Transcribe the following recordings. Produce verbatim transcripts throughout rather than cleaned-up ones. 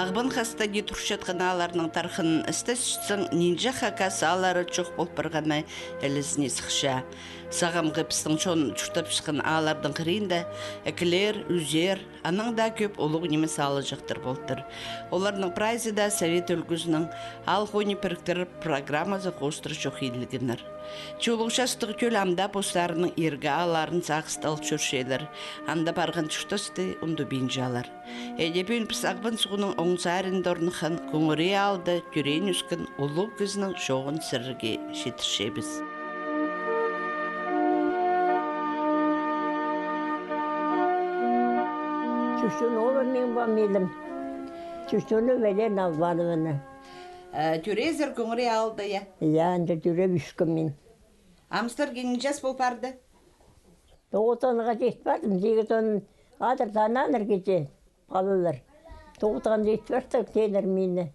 Ағбан хаста даа турчатхан аалларның тархынын істесчетсең, нинҷе хакас ааллары чох пол парғаны ілезіне сыхча. Сағамғы пістің чон чуртапчатхан аалларның хыринда Іклер, Ӱзер, анаң даа кӧп улуғ нимес аалҷахтар полтыр. Оларның прайзы даа Совет ӱлгӱзінің аал хонии піріктірер программазы хоостыра чох иділгеннер. Чолох частығ тӧл ам даа постарының иргі аалларын сағыста ал чӧрчелер, анда парған чуртасты ундубинчалар. Іди пӱӱн піс Ағбан суғның оң саринда орныххан Куңуре аалда тӧреен-ӧскен улуғ кізінің чооғын сірерге читірчебіс. Чӱсчен олар мин ба милім. Чӱсчен Елена Албановна. Э, тӧреезер Куңуре аалда, я? Я, анда тӧрееп ӧскем мин. Ам сірерге нинҷе час пол парды? Тоғызонға чит пардым, сигізон адыр сананар кізі, палалар. Тоғызонға чит пардым, тииннер мині.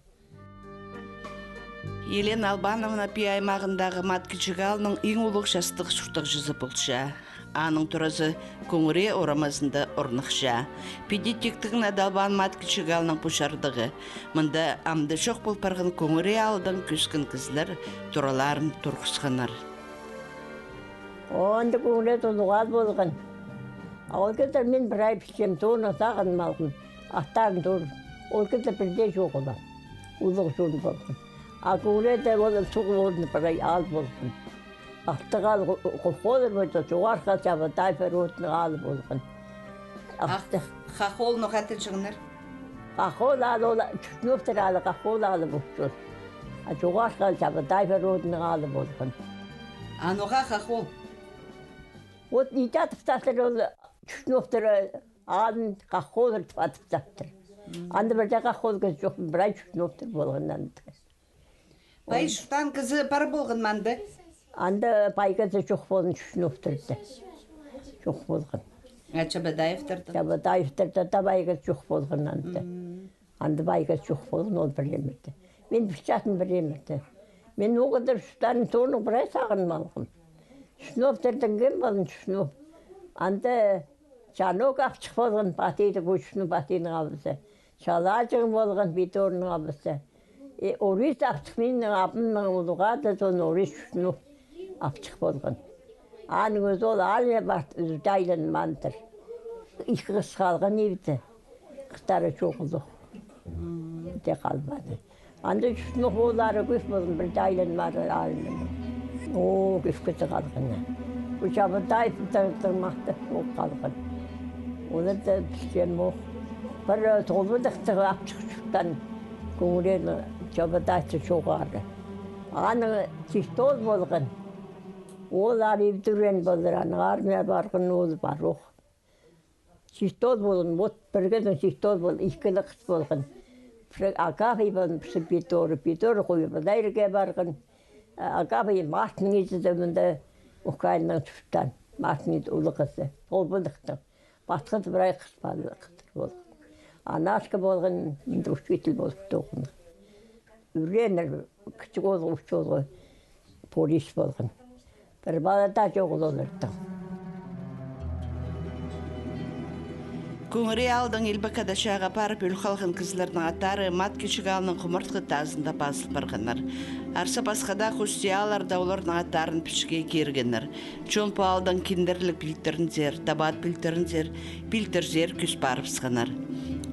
Елена Албановна Пии аймағындағы Маткічік аалның иң улуғ частығ чуртағҷызы полча. Аның туразы Куңуре орамазында орныхча. Піди тиктіг на далбаан Маткічік аалның пу чардығы. Мында ам даа чох пол парған Куңуре аалдаң кӧскен кізілер тураларын турғысханнар. О, анда Куңуре улуғ аал полған. А ол кізі, мин прай пілчем, тооны сағын малғам. Аттарын тур. Ол кізі пірдее чоғыл. Улуғ чон полған. А Куңуреде ол суғ орны прай аал полған. Аттығ аал, ко-, колхозы полча, Чоғархы Чабатаев родының аалы полған. Ах, Аттығ. Хахол ноға тіҷеңнер? Хахол аалы ол Чудновтар аалы, Хахол аалы полча. А Чоғархы Чабатаев родының аалы полған. А ноға Хахол? Вот ниҷе атап тастар ол Чудновтар аалын, Хахол тіп атап тастар. Анда пірдее Хахол кізі чох, прай Чудновтар полған анда. Пай чуртаан кізі пар полған ма анда? Анда пай кізі чох полған Чудновтарда. Чох полған. А Чабатаевтарда? Чабатаевтарда даа пай кізі чох полған анда. Анда пай кізі чох полған ол времяда. Мин пілчетім времяда. Мин ол кізі чуртаан тооны прай сағын малғам. Чудновтардаң кем полған Чуднов? Анда Чанок апчых полған, Патиды, Кучну Патиның абызы. Чалаҷығ полған, Питорның абызы. Э, Орис апчых, минің абымның улуғ ады, соны Орис Чуднов апчых полған. Аның ӧзі ол армия парды, ӱзі айланмаандыр. Ікі хыс халған ибде. Хыстары чоғыл ох. Де халбады. Анда Чуднов ооллары кӧп полған, пірдее айланмаары айланмаан. О, кӧп кізі халған. Пу Чабатаевтар махтап ол халған. Олар даа пілчем ох. Пір, э, Толбындыхтығ апчых чуртаан Куңуреде, Чабатаевтар чоғары. Аның чиит оол полған. Ол ары ибде ӱреен полар, аның армия парған оолы пар ох. Чиит оол полған, вот піргізі чиит оол полған, ікі ле хыс полған. Пірсі Агафья полған, пірсі Питора. Питора Хуйбадайрға парған. А Агафья Мартинның іҷезі мында Украинадаң чуртаан. Мартинның іҷезі улуғ кізі. Толбындыхтың. Пасхазы прай хыс палалығ хыстар полған. Анашка полған, мында учитель полып тоғынған. Ӱрееннер, кічіг оолғы, ӱс оолғы полис полған. Пір пала даа чоғыл оларның. Куңуре аалдаң Илбек Ада чааға парып, ӧл халған кізілернің аттары Маткічік аалның хумартхы тазында пазыл парғаннар. Арса пасха даа хости аалларда оларның аттарын пічікке киргеннер. Чон пу аалдаң киндірліг пилтірінзер, табат пилтірінзер, пилтірзер кӧс парыбысханнар.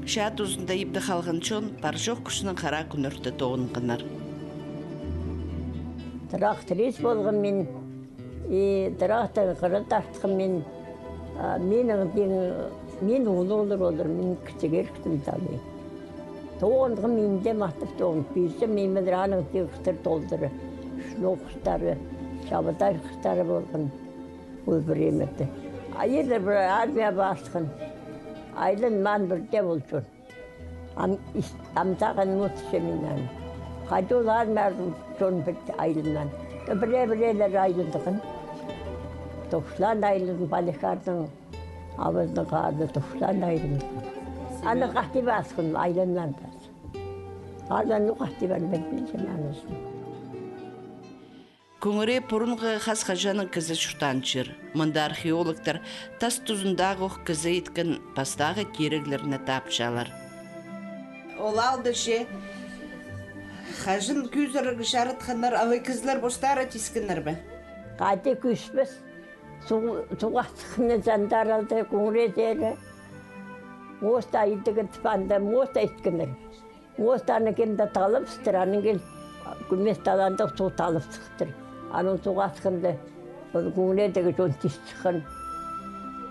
Чаа тузында ибде халған чон пар-чох кӱстең хараа кӱннерде тоғынғаннар. Тракторист полғам мин, и трактор хыра тартхам мин, а, минің тиң, мин улуғлар олар, мин кічіг иріктім талы. Тоғынғам мин дее махтап тоғын. Пирзем, мин мындыр аның тиң хыстар толдыра. Чуднов хыстары, Чабатаев хыстары полған ол времяда. А ерлер пір армия пасхан. Айланмаан пірдее полчаң. Ам ис-, ам сағынминчам мин аны. Хайди ол армияда чон пірдее айланмаан. Пірее-піреелер айландығ. Тоғыслаан айландығ, Палихарның абазының хада Тоғыслаан айландығ. Аны хайди пасхан, айланмаан пас. Аны хайди пар, пілбинчем анысын. Куңуре пурунғы хас-хаҷанның кізі чуртаан чир. Мында археологтар тас тузындағох кізі иткен пастағы тиріглерні таапчалар. Ол аалда че хаҷан кӧзірерге чаратханнар, алай кізілер постары тискеннер бе? Хайди кӧзібіс, суғ-, суғ астығына чандар алды, кӧңіре теере. Моста идігі тіпанды, моста иткеннер. Моста аны кемде талабыстыр, аның кел кӱмес таландығ суғ талып сыхтыр. Аның суғ астығында ол кӧңіредегі чон тис сыххан.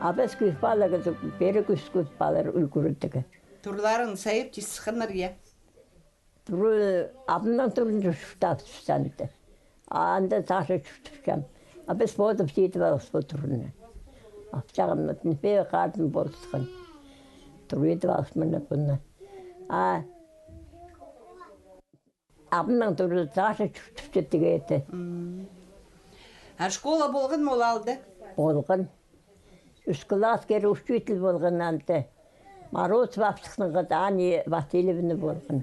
А піс кӧс пала кізі, пері кӧс кӧп палар ӱлгӱрдігі. Турларын сайып тис сыхханнар, я? Туры, абымның турын чуртап тіпчемді. А анда Саша чуртапчам. А піс подып сидіп алыс пу турыны. Апчағым пе хадым болысхан. Туры идіп алыс мына пуны. А абымның туры Саша чуртапча тігеді. М. А школа полған ма ол аалда? Полған. Ӱс класс кері учитель полған анда. Морозов Аптыхның хызы Ани Васильевна полған.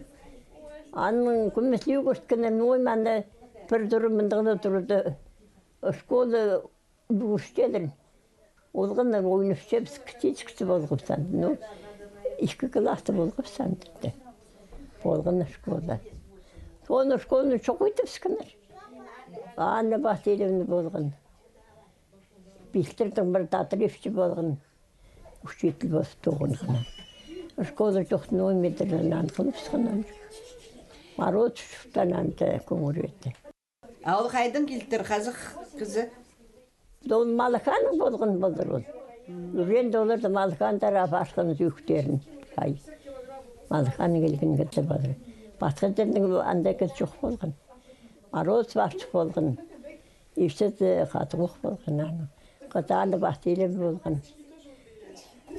Аның кӱмес ӱгренткені, ну, аны пір туры мындағ на турды. Школа ӱгренчелер. Олғаннар ойнапчабыс, кічіҷексі полғабыс анда. Ну, ікі класста полғабыс анда. Полған школа. Соны школаны чох идібіскеннер. Анна Васильевна полған. Пилтірдің пір Татаревчі полған. Учитель полып тоғынған. Школа чох, ну, метрден анғылыбысхан. Морозовтан анда кӧңіреті. А ол хайдаң килтір, хазах кізі? Ол Малаханның полған полар ол. Ӱренді оларды Малахандар апарған сӧӧктерін. Ай. Малахан килген кізі полар. Пасха чирдең анда кізі чох полған. Морозов Аптых полған. Ипчізі Хатығох полған аның. Хызы Васильев полған.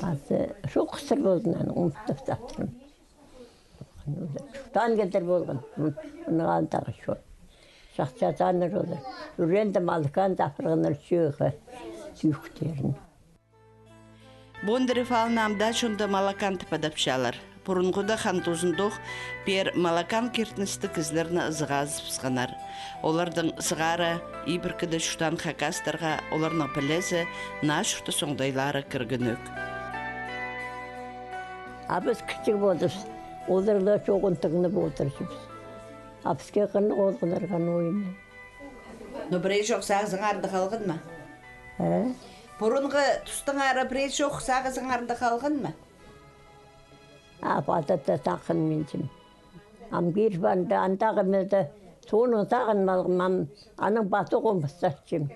Пазы чоохтар полған аның, умуттап тастапчам. Чуртаан кізілер полған. М, аны андағ чон. Чахсы чазааннар олар. Ӱренді Малаханды апарғаннар чыыға сӧӧктерін. Бондарев аалны ам даа чонда Малакан тіп адапчалар. Пурунғыда хан тузындох пеер Малакан киртіністіг кізілерні ызыға азыбысханнар. Оларның сығара ибіркіде чуртаан хакастарға оларның пілізі, наа чуртас оңдайлары кіргенӧк. А піс кічіг полыбыс, оларның чоғын тыңнап одырчабыс. А піске хынығ олғаннарға, ну, ниме. Ну, пірее чох сағызыңарда халған ма? Э? Пурунғы тустаңары пірее чох сағызыңарда халған ма? А, паза даа сағынминчам. Ам киріп анда, андағы мында, соны сағынмалғам, ам аның пазох омыстапчам.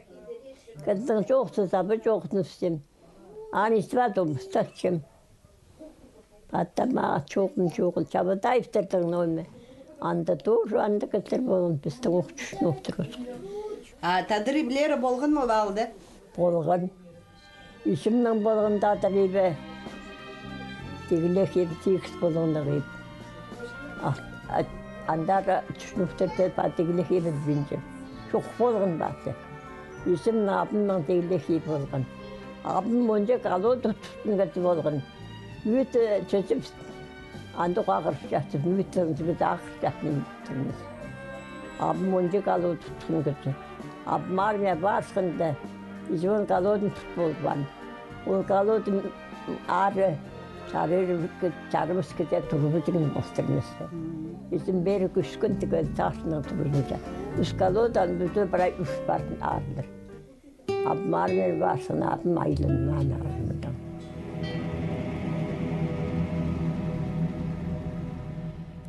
Кізінің чоохтазы, саба чоохтазым. Аны истіп ат омыстапчам. Паза мағаа чоғын, чоғын. Чабадаевтернің ниме. Анда тоже андағ кізілер полған, пістің ох чӱс нуғ турғыс. А тадар иблері полған ма ол аалда? Полған. Ӱзімнің полған тадар ибі. Тигілек ибі, тигіс полғандығ ибі. А, а, андар чӱс нуғ турды, па тигілек ибі пілбинчем. Чох полған пазы. Ӱзімнің, абымның тигілек ибі полған. Абым онҷа колода тутхан кізі полған. Ӱті чӧзіп, андох ағырчатып, ӱті ағырчатып турмыс. Абым онҷа колода тутхан кізі. Абым армия парысханда, ізі он колоданың тут полбаан. Ол колоданың ары чарир, чарыбас кізі турбазын полтырмыс. Ізім пеер кӧскен тігі тастың турбазында. Ӱс колоданың пӱзі прай ӱс парын арындар. Абым армия парысхан, абым айланмаан арындар.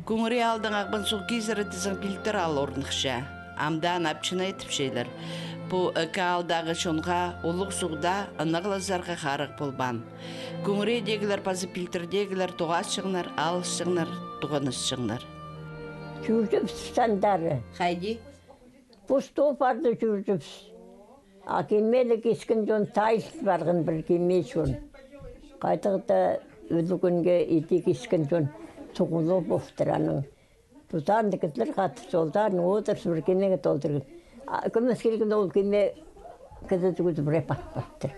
Кӧңіре аалдаң Ағбан суғ кизіре тізең Пилтір аал орныхча. Ам даа аны Апчынай тіпчелер. Пу ікі аалдағы чонға улуғ суғда ынағлазарға харығ полбаан. Кӧңіредегілер паза Пилтірдегілер тоғасчаңнар, алысчаңнар, туғанысчаңнар. Чӧрчебіс андары. Хайди? Пу стопарда чӧрчебіс. А кимелі кискен чон тайыл парған, пір киме чон. Хайдағ-да ӱлӱкӱнге иди кискен чон суғлығ полтыр аның. Пу санда кізілер хатап, чолдарын одырып, пір кимеге толдырған. А кӧмес килген ол киме кізі тӱгӱлді пірее пат паттыр.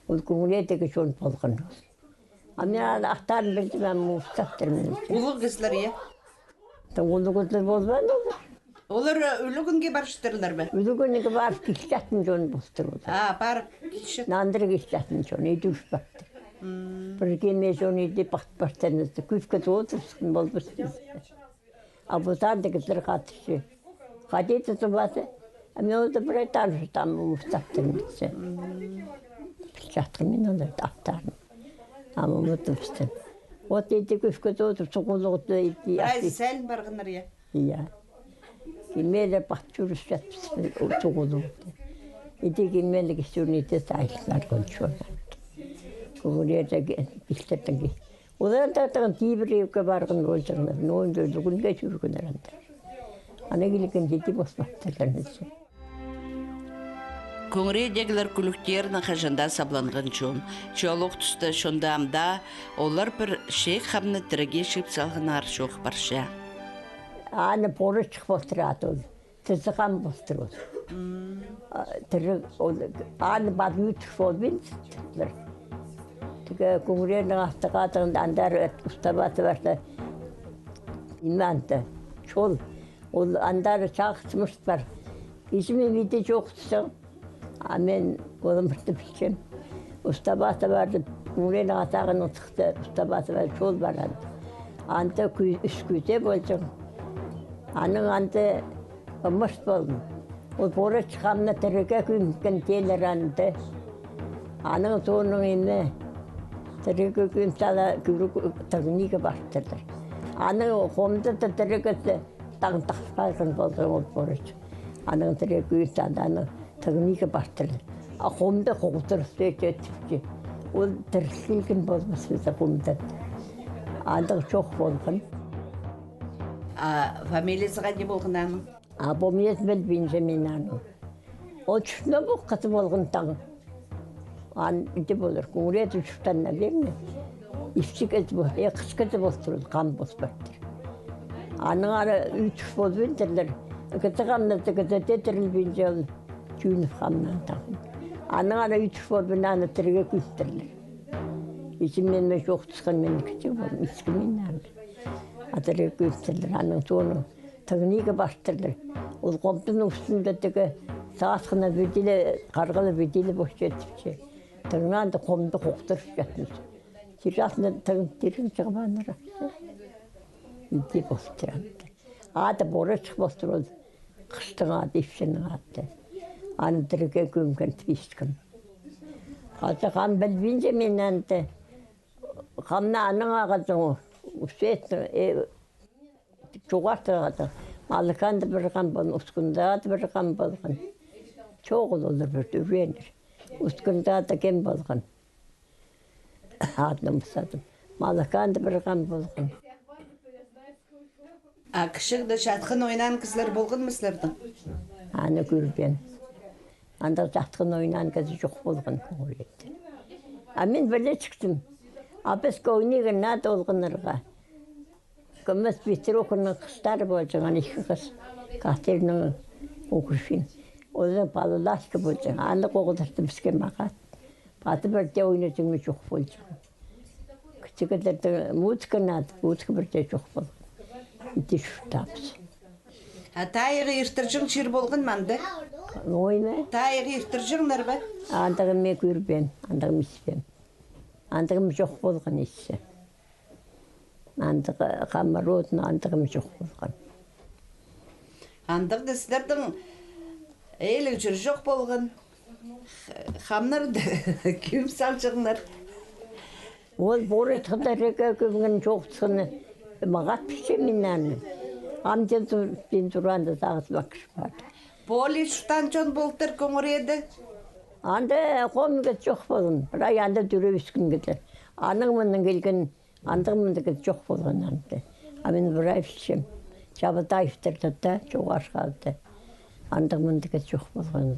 Ол кӧңіредегі чон полған ол. А мин аны аттарын пілдім, ам мустаптырмын. Улуғ кізілер, я? Та улуғ кізілер полбаан олар. Олар, э, ӱлӱкӱнге парчаттырлар ба? Ӱлӱкӱнге парып килчеткен чон полтыр олар. А, парып килчет. Нандыр килчеткен чон, иди ӱс паттыр. Пір кеме чон иди пахт партанызы, кӱпке тоғызыбысхан полбас. А пу санда кізілер хатырча. Хайди тутыбаза, а мин олда пір ай таныс там устаптым итсе. Пілчатхам мин олар таптарын. Ам омутыбыстым. Вот иди кӱпке тоғызып, суғулығды иди. Прай сәл парғаннар, я? Я. Кемелер пахчурыс чатпыс, суғулығды. Иди кемелер кистурниті сайыслар кончуоннар. Куңырерде пилтердең. Олар да тағын тибіревке парған полҷаңнар, но анда кӱнге чӧргеннер анда. Ана килгенде де пос партырлар. Куңыредегілер кӱлӱктерінең хаҷан даа сабланған чон. Чолох туста чонда ам даа олар пір чеек хамны тіріге чыып салғаннар чоох парча. Аны порочых полтырады ол. Тізі хам полтыр ол. А, тірі ол, аны пазы ӱтір полбин тірлер. Тігі куңыренің астығ адығында андар устабазы парда. Иманды. Чол. Ол андар чағыс мышт пар. Изіме виде чоғыпсың. А мин олымырты пілчем. Устабазы парды, мурен азағын ытыхты, устабазы парды, чол парған. Анда кӱ-, ӱс кӱзе полҷаң. Аның анда ымырт полдым. Ол порочых хамны тіріге кӱмкен теелер анда. Аның соонаң име тіріге кӱм сала кӱрік тығниға партырлар. Аның хомды да тірігізі тағын тахпарған полған ол порочых. Аның тіріге кӱм сала, аның тығниға партырлар. А хомды хоғдырып сӧтетіпче. Ол тірілген полбас паза хомды. Андағ чох полған. А фамилиязы хайди полған аның? А фамилиязын пілбинчем мин аның. Ол чуртаан пу хыс полған таң. Ан иди полар, куңыреде чуртаан, наверное. Ипчі кізі пол, э, хыс кізі полтыр ол, хам пос партыр. Аның ары ӱтір полбин тірлер. Кізі хамназы кізі тее тірілбинче ол, чӱӱніп хамнаң тағын. Аның ары ӱтір полбин, аны тіріге кӱмтірлер. Изімнеме чоохтасхан мин кічіг полдым, искем мин аны. А тіріге кӱмтірлер, аның соонаң тығниға партырлар. Ол хомдың ӱстӱнде тігі саасхына виділе, харғыла виділе пос чатыпча. Тыңнаанда хомды хоғдырып чатмыс. Чир астына тың тирің чығып аныр. Иди полтыр анда. Ады порочых полтыр ол. Хыстың ады, ипчінің ады. Аны тіріге кӱмген тіп исткем. Хаза хам пілбинчем мин анда. Хамны аның ағазың, усетнің, э, чоғарты ағазың. Малаханда пір хам полған, Ускунда да пір хам полған. Чоғыл олар пір ӱренер. Ускунда да кем полған? Адын ымсадым. Малаханда пір хам полған. А кічігде чатхан ойнаан кізілер полған ма сірернің? Аны кӧрбеем. Анда чатхан ойнаан кізі чох полған куңыреде. А мин піле чыхтым. А піске ойнирға нада олғаннарға. Кӧмес Петруханың хыстары полҷаң, аны ікі хыс. Катеринаның уғыршин. Олар палаласка полҷаң. Аны хоғдыртып піске мағат. Пазы пірдее ойназың ма, чох полҷаң. Кічігдерде музыка нада, музыка пірдее чох полған. Иди чуртаабыс. А тайығ иртірҷең чир полған ма анда? Ой, ме? Тайығ иртірҷеңнер бе? Андағын мин кӧрбеем, андағын испеем. Андағым чох полған иссе. Андағ хамырудын андағым чох полған. Андағ даа сірернің ээліг чир чох полған. Х-, хамнарны кӧп салҷаңнар. Ол порочых тіріге кӱмген чоохтасханы мағат пілчем мин аны. Ам тее тур-, тее тур анда сағыс махчы парды. Поле чуртаан чон полтыр куңыреде. Анда хомға чох полған. Прай анда тӧребіскен кізі. Анаң-мынаң килген. Андағ-мындағ кізі чох полған анда. А мин прай пілчем. Чабыдаевтарда даа, Чоғархада. Андағ-мындағ кізі чох полған.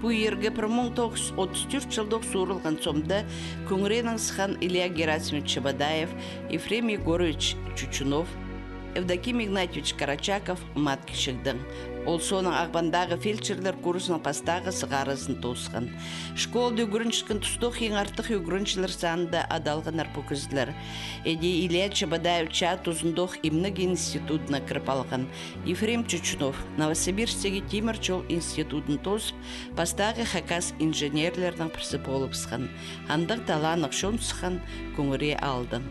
Пу ирге пір муң тоғыс чӱс отыс тӧрт чылда суурылған сомда куңыренің сыххан Илья Герасимович Чабыдаев, Ефрем Егорович Чучунов, Евдоким Игнатьевич Карачаков Мат Кічігдең. Ол соонаң Ағбандағы фельдшерлер курсының пастағы сығарызын тоосхан. Школада ӱгренчеткен тустох иң артых ӱгренҷілер санында адалғаннар пу кізілер. Іди Илья Чебодаев чаа тузындох имнег институдына кіріп алған. Ефрем Чучунов Новосибирсктегі тимір чол институдын тоозып, пастағы хакас инженерлернің пірсі полыбысхан. Андағ талааннығ чон сыххан Куңри аалдаң.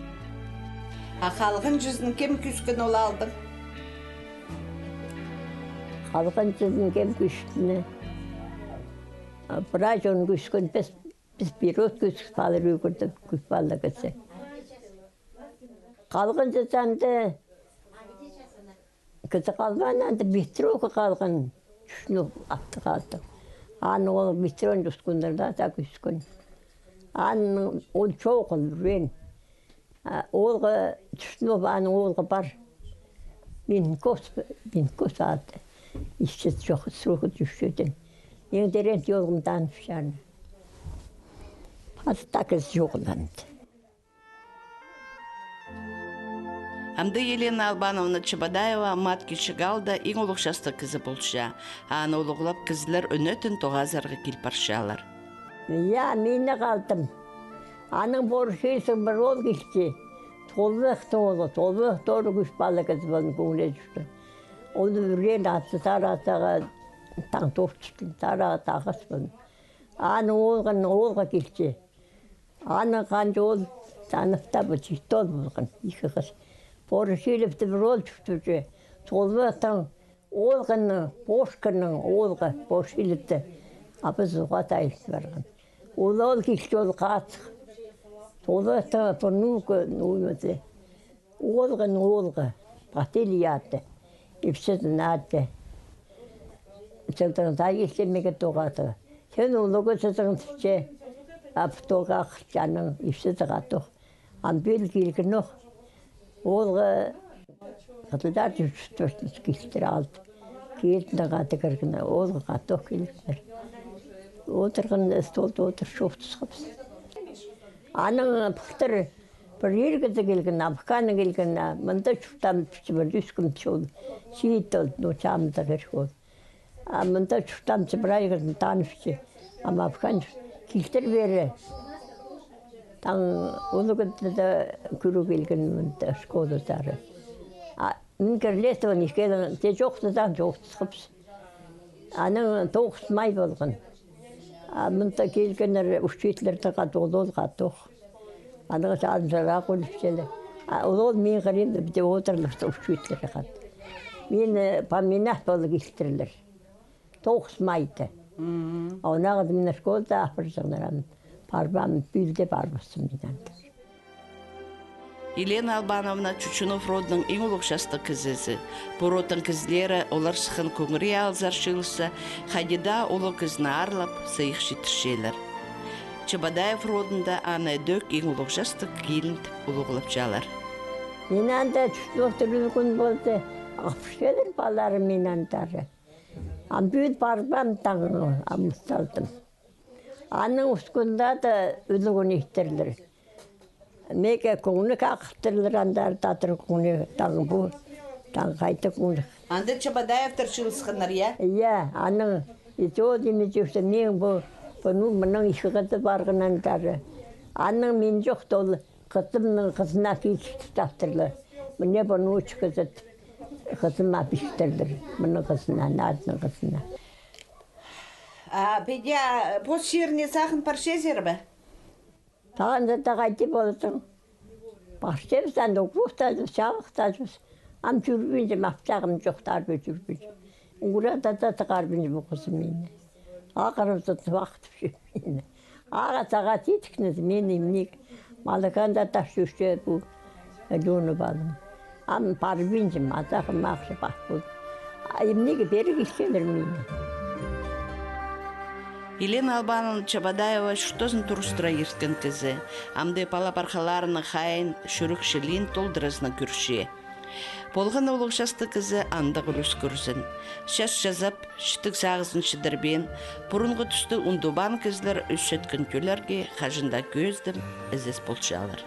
А халғанҷызын кем кӧскен ол аалдаң? Халғанҷызын кем кӧскен? А, прай чон кӧскен, піс, піс пирот кӧс палар ӱгредіп, кӧп палар кізі. Халғанҷызын анда кізі халбаан, анда Петровка халған, Чучунов апты халды. Аның оолғы Петровка ӱскӱннерде таа кӧскен. Аның ол чоғыл ӱрен. А, оолғы Чучунов, аның оолғы пар. Минкос, Минкос ады. Исчет чох, срокы тӱсчеден. Иң терең оолғым танып чарны. Хазы таа кізі чоғыл анда. Амды Елена Албановна Чебодаева Мат Кічіг аалда иң улуғ частығ кізі полча. Аны улуғлап, кізілер ӱнетін тоғазарға кил парчалар. Я, мин не халдым. Аның Ворошиловтың пір оол килче. Толбахтың оолғы, Толбах тоже кӧс палар кізі полған, кӧңніс чуртаан. Ол ӱрен атты, сарығ атаға таң тортыптың, сарығ атаға ас полған. Аның оолғының оолғы килче. Аның ханҷа оол, танып таа пу чиит оол полған, ікі хыс. Ворошиловты пір оол чуртапча. Толбахтың оолғының, Пошкиннің оолғы, Ворошиловты абазы уғаа тайылып парған. Ол оол килче, ол хазых. Толбахтың внука, ну, ниме, оолғының оолғы, Патилий ады, ипчізінің ады. Сылтаң таа килче мағаа тоғазарға. Син улуғ кізізің тіпче, а пу тоғазарға чаның ипчізі хатох. Ам пӱӱл килген ох. Оолғы хызыллар чуртап турзын, килтір алды. Килді, хада кірген, оолғы хатох килгеннер. Одырған столда одыр чоохтасхабыс. Анаң пылтыр пір ир кізі килген, Афган килген, а мында чуртаан тіпче, пір ӱс кӱн чол. Чиит ол, ну, чамдығ ир ол. А мында чуртаан тіпче, прай кізін таныпча. Ам Афган килтір пеер. Таң улуғ кізі дее кӱріг килген мында школазар. А мин кірлестім, ікӧлең тее чоохтазаң, чоохтасхабыс. Анаң тоғыс май полған. А мында килгеннер, учительлернең хада ол оол хатох. Анаң чазын чараа кӧліп чіли. А ол оол мин хыринда піди одырлар, учительлер хада. Мині, э, поминать полар килтірлер. Тоғыс майда. Мгм. А онаң хада мині школада апарҷаңнар, ам парбаам, пӱӱл дее парбаспын мин анда. Елена Албановна Чучунов родының иң улуғ частығ кізізі. Пу родтың кізілері, олар сыххан Куңри аалзар чыылысса, хайди даа улуғ кізіні аарлап, сыйых читірчелер. Чебодаев родында аны ідӧк иң улуғ частығ килін тіп улуғлапчалар. Мин анда чӱстӧктір ӱлгӱн полды, апарчалар палаларым мин андар. Ам пӱӱл парбаам, таң ам усталдым. Аның ӱскӱнде дее ӱлгӱн иттірлер. Мағаа кӧңніг ағылтырлар андар, тадар кӧңніг, таң пу, таң хайдағ кӧңніг. Анда Чебодаевтар чыылысханнар, я? Я, аның итоды ниме чӧрзе, мин пу, пу, ну, мының ікі хызы парған андар. Аның мин чох, ол хызымның хызына килче тіп таптырлар. Мына пу, ну, ӱс хызы, хызыма пиртірлер. Мының хызына, Надяның хызына. А піди, а, пос чиріңе сағын парчазар ба? Сағынза даа хайди ползын. Парчабыс, анда уғлахтазыбыс, чабыхтазыбыс. Ам чӧрбинчем, апсағым чох, тарбин чӧрбинчем. Уңғырада даа сығарбинчам пу хызым мині. Ағырыбызын вахтып чӧр мині. Ағаа сағаа тидікнізі мині, имниг. Малаханда тас чӧрче пу Алёна палам. Ам парбинчам, азағым ахча пар полды. А имниг пеер килчелер мині. Елена Албановна Чебодаева чуртазын турыстыра ирткен кізі. Амды пала-пархаларының хайиин, чӱрек чылиин толдыразынаң кӧрче. Полған улуғ частығ кізі андағ ӱлӱс кӧрзін. Час чазап, читіг сағызын чідірбеен, пурунғы туста ундубаан кізілер ӧсчеткен тӧллерге хаҷан даа кӧзідім, ізес полчалар.